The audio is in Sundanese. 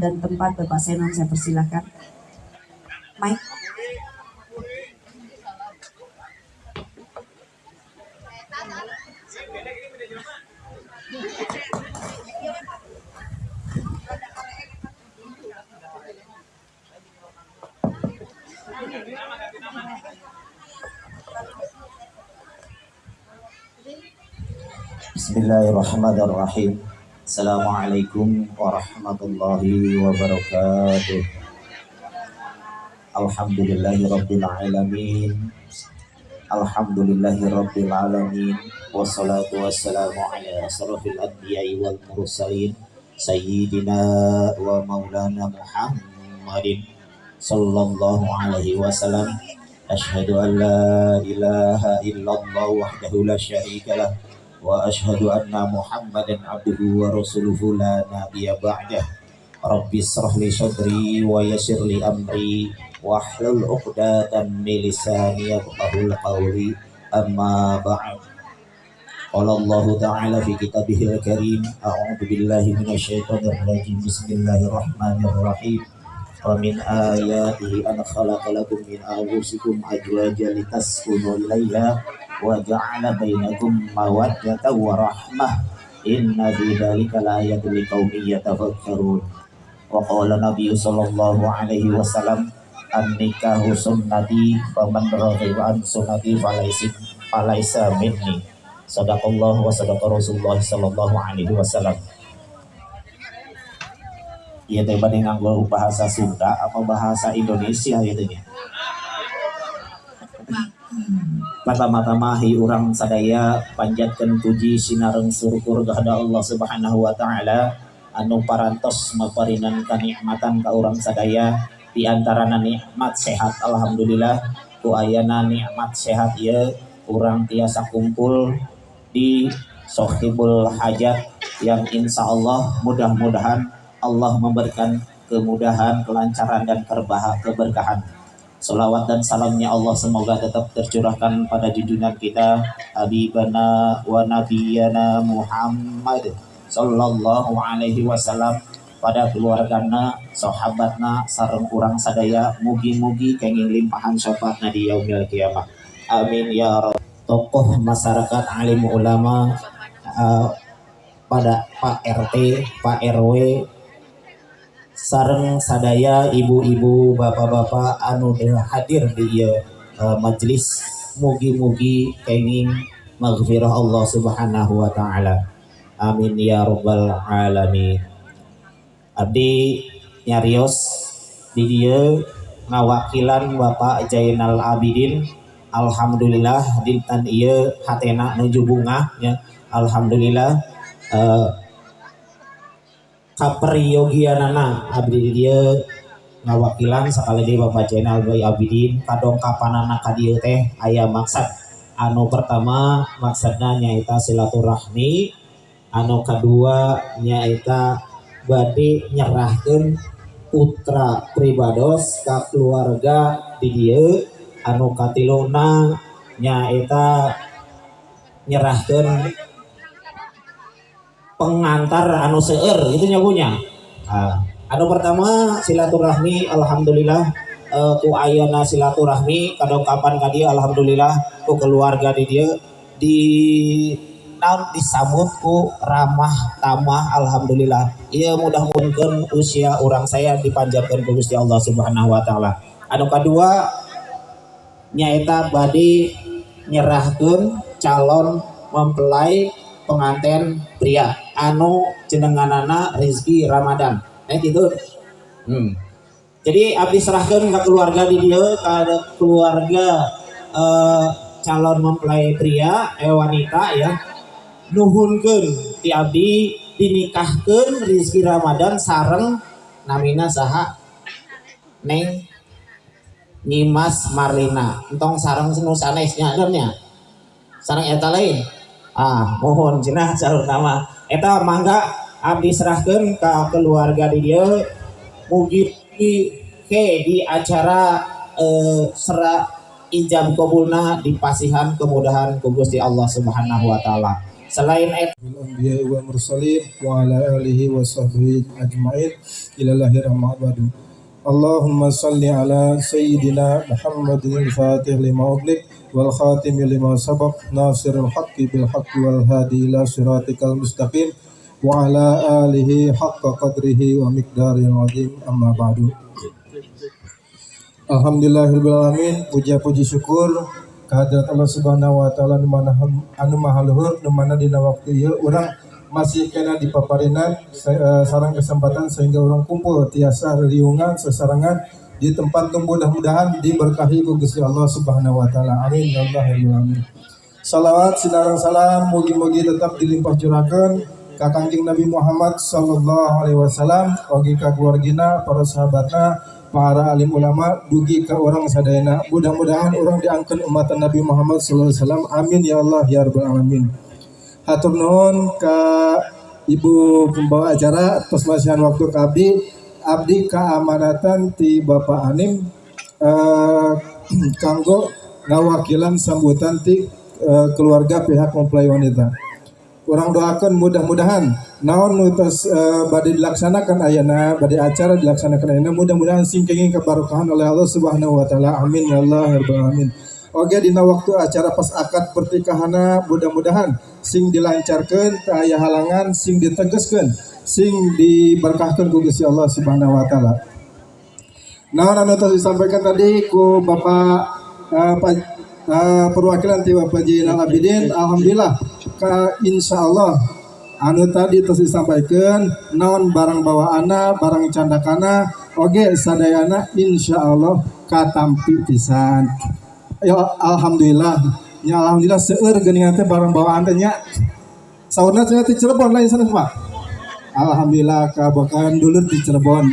Dan tempat Bapak Senon saya persilahkan. Mike. Bismillahirrahmanirrahim. Assalamualaikum warahmatullahi wabarakatuh. Alhamdulillahirabbil alamin. Alhamdulillahirabbil alamin. Wassalatu wassalamu ala asrafil anbiya'i wal mursalin sayyidina wa maulana Muhammadin sallallahu alaihi wasallam. Asyhadu an la ilaha illallah wahdahu la syarika lah wa asyhadu anna Muhammadan abduhu wa rasuluhu la nabiyya ba'dah. Rabbi israh li sadri wa yassir li amri wahlul 'uqdatam min lisani yafqahul qawli. Amma ba'd. Qala Allahu ta'ala fi kitabihil karim, a'udzu billahi minasyaitonir rajim. Bismillahirrahmanirrahim. Wa min ayatihi an khalaqa lakum min anfusikum azwajan litaskunu ilaiha wa ja'ala bainakum mawaddatan wa rahmah. Inna fi dzalika laayatin liqaumin yatafakkarun. Wa qala nabiyyu sallallahu alaihi wasallam, an-nikahu sunnati faman raghiba an sunnati falaisa minni. Sadaqallahu wa sadaqa Rasulullah sallallahu alaihi wasallam. Ieu teh bade nganggo bahasa Sunda apa bahasa Indonesia ieu teh. Pertama-tama hi urang sadaya panjatkeun puji sinareng syukur kepada Allah Subhanahu wa taala anu parantos maparinan kanikmatan ka urang sadaya, di antarana nikmat sehat. Alhamdulillah ku ayana nikmat sehat ieu urang tiasa kumpul di Sohibul Hajat yang insya Allah mudah-mudahan Allah memberikan kemudahan, kelancaran dan keberkahan. Salawat dan salamnya Allah semoga tetap tercurahkan pada junjungan kita Habibana wa Nabiyana Muhammad sallallahu alaihi wasallam, pada keluargana, sahabatna, sareng urang sadaya, mugi-mugi kenging limpahan syafaatna di yaumil kiamah. Amin ya rabb. Tokoh masyarakat, alim ulama, pada Pak RT, Pak RW, sareng sadaya ibu-ibu, bapak-bapak anu hadir di ieu majelis, mugi-mugi kenging maghfirah Allah Subhanahu wa taala. Amin ya rabbal alamin. Abdi nyarios di dieu ngawakilan Bapak Jainal Abidin. Alhamdulillah dinten ieu hatena nuju bungah nya. Alhamdulillah kaperyogianana abdi di dieu ngawakilan sakali deui Bapak Jainal Abidin kadongkapanana ka dieu teh aya maksad. Anu pertama maksudna nyaeta silaturahmi, anu kadua nyaeta bade nyerahkeun putra pribados ka keluarga di dieu, anu katiluna nyaeta nyerahkeun pengantar anu seueur itu nyabunya. Anu pertama silaturahmi, alhamdulillah ku ayana silaturahmi kadongkapan ka dieu, alhamdulillah ku keluarga di dieu di naon disambut ku ramah tamah, alhamdulillah. Ieu mudah-mudahan usia urang saya dipanjangkeun ku Gusti Allah Subhanahu wa taala. Anu kadua nyaeta bade nyerahkeun calon mempelai pengantin pria anu jenenganana Rizky Ramadan. Gitu. Jadi abdi serahkeun ke keluarga di dieu, ka keluarga calon mempelai pria wanita ya. Nuhunkeun ti abdi dinikahkeun Rizky Ramadan sareng namina saha Neng Nyimas Marlina. Entong sareng nu sanes nya nya. Sareng eta lain. Ah, mohon cenah saur nama. Eta mangga abdi serahkeun ka keluarga di dieu, mugi ke di acara sera ijab kabulna dipasihan kemudahan ku Gusti Allah Subhanahu wa taala. Selain eta الأنبياء والمرسلين وعلى آله وصحبه أجمعين إلى الله أما بعد. اللهم صل على سيدنا محمد الفاتح لما أغلق والخاتم لما سبق ناصر الحق بالحق والهادي إلى صراطك المستقيم وعلى آله حق قدره ومقداره العظيم. أما بعد. Alhamdulillahirabbil alamin, puja-puji syukur kehadirat Allah Subhanahu wa taala nu mana anu maha luhur, nu mana dina waktu ieu urang masih keneh dipaparinan sareng kesempatan sehingga urang kumpul tiasa riungan sesarengan di tempat nu mudah-mudahan diberkahi ku Gusti Allah Subhanahu wa taala. Amin ya Allah ya Rabbal alamin. Salawat sinareng salam mugi-mugi tetap dilimpah curakeun ka Kangjeng Nabi Muhammad sallallahu alaihi wasallam, oge ka keluargina, para sahabatna, para alim ulama, dugi ka urang sadayana. Mudah-mudahan urang diangkeun umat Nabi Muhammad sallallahu alaihi wasallam. Amin ya Allah ya Rabbal alamin. Hatur nuhun ka ibu pembawa acara tos masihan waktu ka abdi. Abdi kaamanatan ti Bapak Anim kanggo ngawakilan sambutan ti keluarga pihak mempelai wanita. Urang doakan mudah-mudahan naon nu tos bade dilaksanakan ayana, bade acara dilaksanakan ayana, mudah-mudahan sing kenging kebarokahan oleh Allah Subhanahu wa taala. Amin ya Allah ya Rabbal alamin. Oke, dina waktu acara pas akad pernikahanna mudah-mudahan sing dilancarkan, teu aya halangan, sing ditegeskeun, sing diberkahkan ku Gusti Allah Subhanahu wa taala. Naon anu tos disampaikan tadi ku Bapak Pak perwakilan ti Bapak Jainal Abidin, alhamdulillah ka insya Allah anu tadi tos disampaikan naon barang bawaana, barang candakana oge sadayana insya Allah katampi pisan. Ya alhamdulillah ya, alhamdulillah seueur geuningan teh barang bawaan teh nya. Saurna cenah ti Cirebon lain sanes, Pak? Alhamdulillah kabakan dulur di Cirebon.